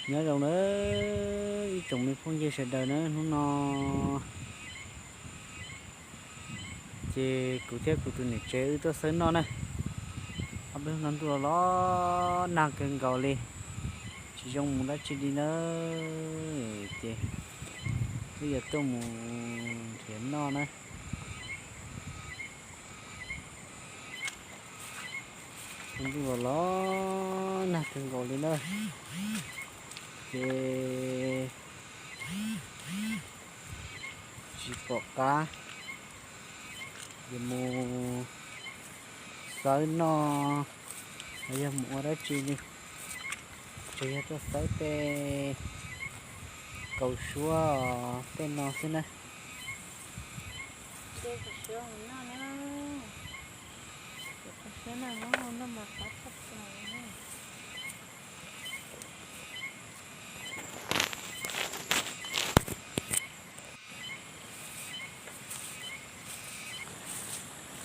Nyob zoo nawb ib tsoom me phooj ywg sawv daws na, hnub no ces kuv thiab kuv tus niam tsev wb tuaj xawb noj na. Ob peb hnub no ntuj los los nag kawg nkaus li, tsis zoo mus dab tsi li na, ces wb yuav tuaj mus nrhiav noj na. Ntuj los los nag kawg nkaus li na, ces tsis pom qab yuav mus xawb noj los yog mus ua dab tsi li, tsuas yog tuaj xawb tej kaus suab tej no xwb na.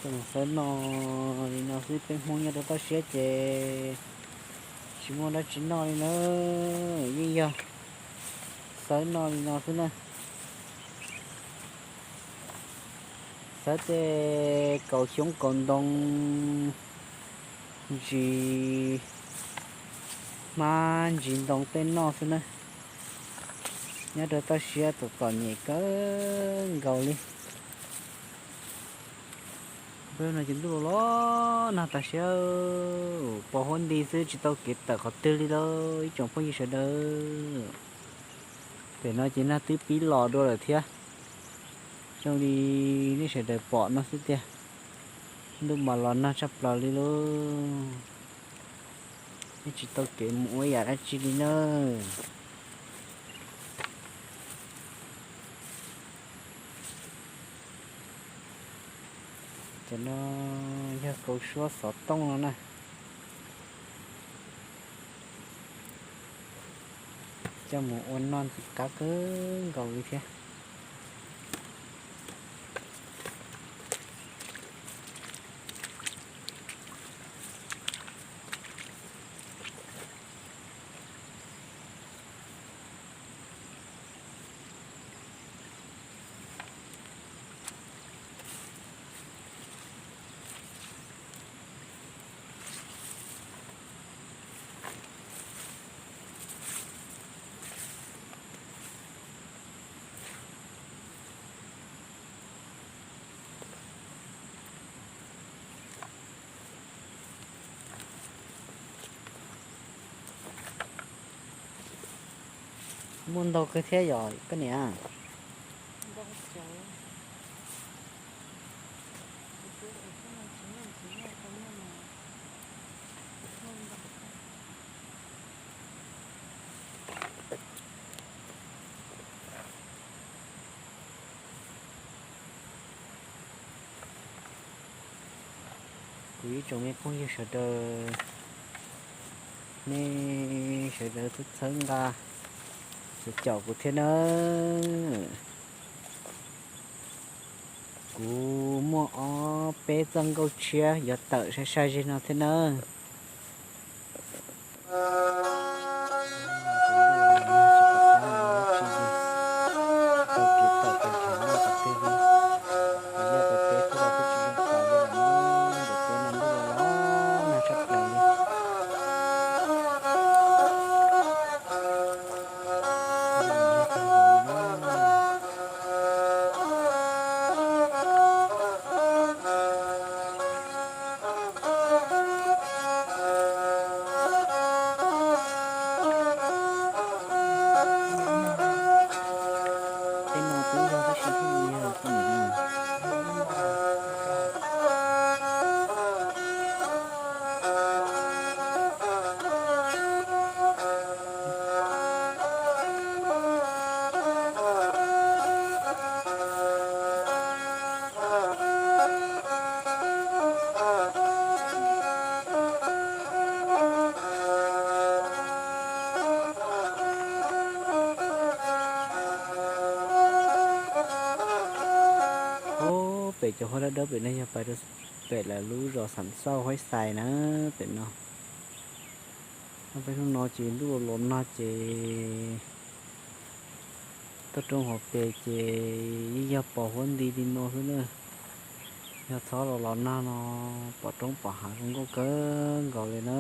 Tuaj mus xawb noj li no xwb, peb Hmoob nyob rau toj siab ces tsis muaj dab tsi noj li na, yeej yog xawb noj li no xwb na. Xawb tej kaus xyoob kaus ntoo, ntsis hmab ntsis ntoo tej noj xwb na. Nyob rau toj siab txom txom nyem kawg nkaus li. Peb no ces ntuj los los nag tas siab, pos huab nti xwb tsis tau kev tawm qhov twg li lauj ib tsoom phooj ywg sawv daws. Pem no ces nag twb pib los dua lawm thiab, zoo li nej sawv daws pom no xwb tiag. Ntuj mas los nag tshaj plaws li lauj, yeej tsis tau kev mus ua yam dab tsi li nawb. Cov no yog kaus suab xov tooj no na, coj mus ua noj ntxim qab kawg nkaus li thiab. Muaj ntau kawg thiab yom koj niam? Kuv ib tsoom me phooj ywg sawv daws, nej sawv daws txhawb txhawb nqa, caum kuv thiab nawb. Kuv muaj ob peb txoj nkauj tshiab yuav tawm sai sai zig no thiab nawb. Pem cov huab dawb dawb pem no yog pais rau pem lawv lub zos Xam Xauj Huaib Xais na, pem no. Peb hnub no ces ntuj los los nag ces toj roob hauv pes ces yeej yog pos huab nti li no xwb na. Yog txhob los los nag no pom roob pom hav zoo nkauj kawg nkaus li na.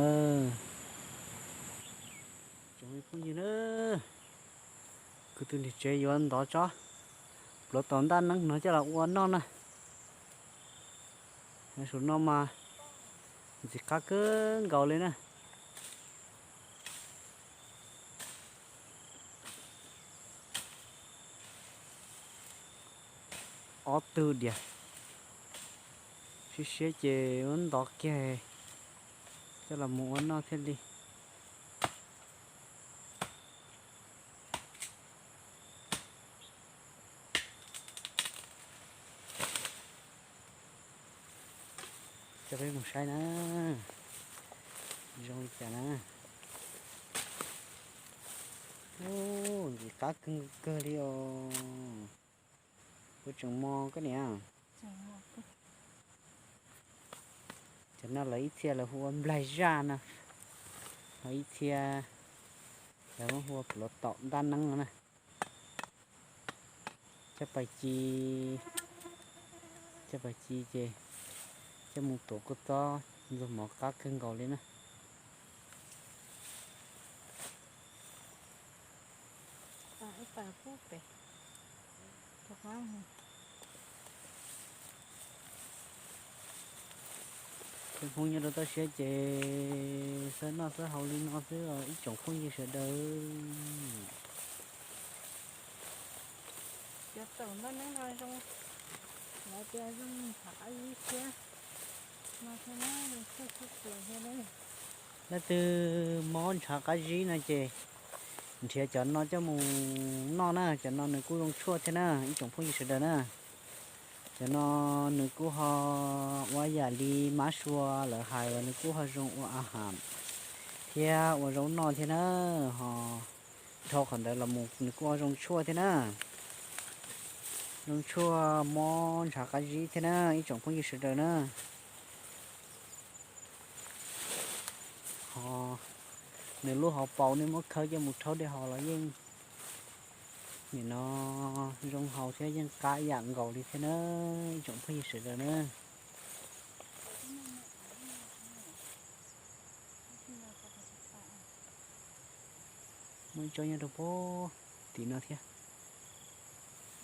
Tsoom phooj ywg na, kuv tus niam tsev yuav ntov tsob pluav taum ntaj neeb no coj los ua noj na. Saum no mas ntxim qab kawg nkaus li na. Ob tug diam, siab siab ces ua ntov kiag coj los mus ua noj thiaj li. Coj peb mus saib na, zoo li cas na. Ub, ntxim qab kawg kawg li os. Puas tseem mos koj niam? Cov no lawv ib txhia lawv hu ua nplaig zaj no, ho ib txhia lawv muab hu ua pluav taum ntaj neeb no na. Coj pais ci, coj pais ci ces coj mus tuav kua txob ntxuag mov qab kawg nkaus li na. Peb Hmoob nyob rau toj siab ces xawb noj xawb haus li no xwb os ib tsoom phooj ywg sawv daws. Cov taum ntaj neeb no zoo, lawv tias zoo ntshav qab zib thiab. Leej twg mob ntshav qab zib no ces nrhiav cov no coj mus noj na, cov no nws kuj zoo tshuaj thiab na ib tsoom phooj ywg sawv daws na. Cov no nws kuj ho ua yam li mab sua lawv hais uas nws kuj ho zoo ua a has thiab ua zaub noj thiab na, ho dhau qhov ntawd los mus nws kuj ho zoo tshuaj thiab na. Zoo tshuaj mob ntshav qab zib thiab na ib tsoom phooj ywg sawv daws na. Ho nws lub hauv paus nej muab khawb coj mus rhaub dej haus los yeej nim no zoo haus thiab yeej qab yam nkaus li thiab na ib tsoom phooj ywg sawv daws na. Muaj ib tsob nyob rau pem tim no thiab,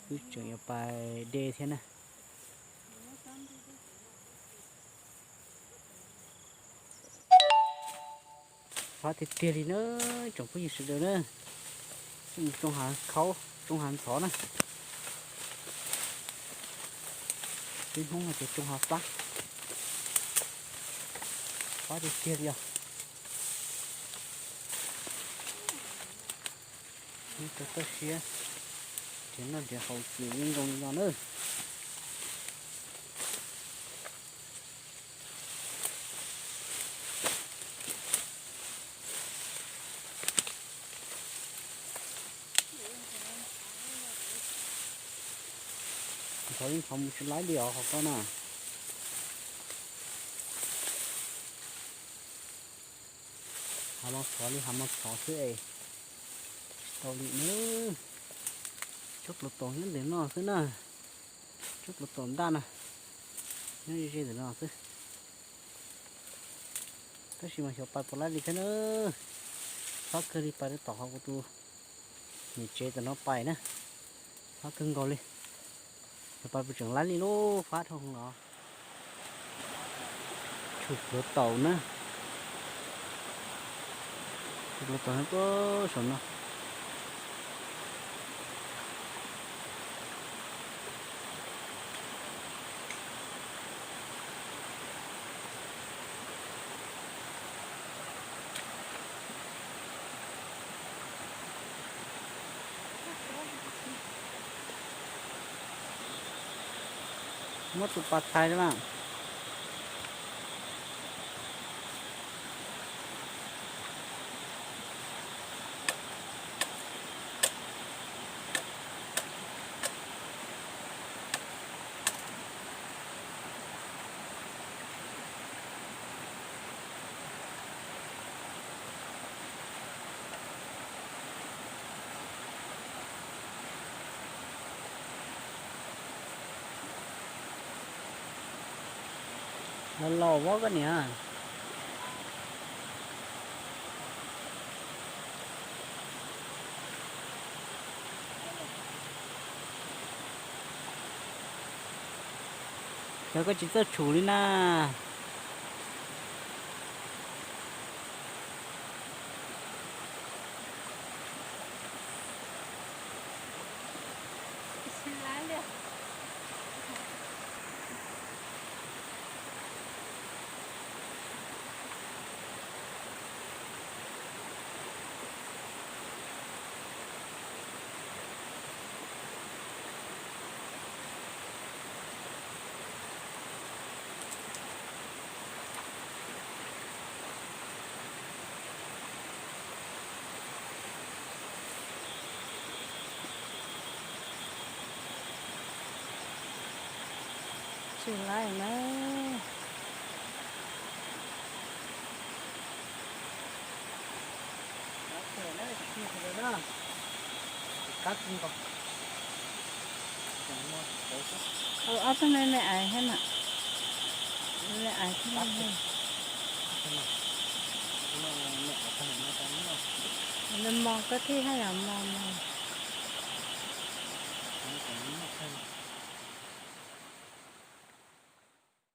wb tseem yuav pais de thiab na. Fab tiag tiag li na, tsoom phooj ywg sawv daws na, tsoo hav khaub tsoo hav ntxhov na, peb Hmoob hais tias tsoo hav fab, fab tiag tiag li os. Nyob rau toj siab, nrhiav noj nrhiav haus ces yeej zoo li no na. Ntxhov yeej ntxhov mus tsis laib li os qhov ko na. Hav mos txhov li hav mos txhov xwb es tsis tau li na. Tsob pluav taum nyob ntawm no xwb na, tsob pluav taum ntaj na, nyob ze ze ntawm no xwb. Tab sis mas xyov pais puas laib li thiab na. Fab kawg li, pais rau tom qhov kuv tus niam tsev tom no pais na, fab kawg nkaus li. Xyov pais puas tseem laib li lub fab dhau los. Tshuaj pluav taum na, tshuaj pluav taum nyob puag saum no. Muab tus pas thaiv na. Los los vov koj niam. Xyov koj tsis txawj tshum li na. Tsis laib na. Ob tug me me ais thiab mas, me ais thiab. Nws mos koj thiab haj yam mos no.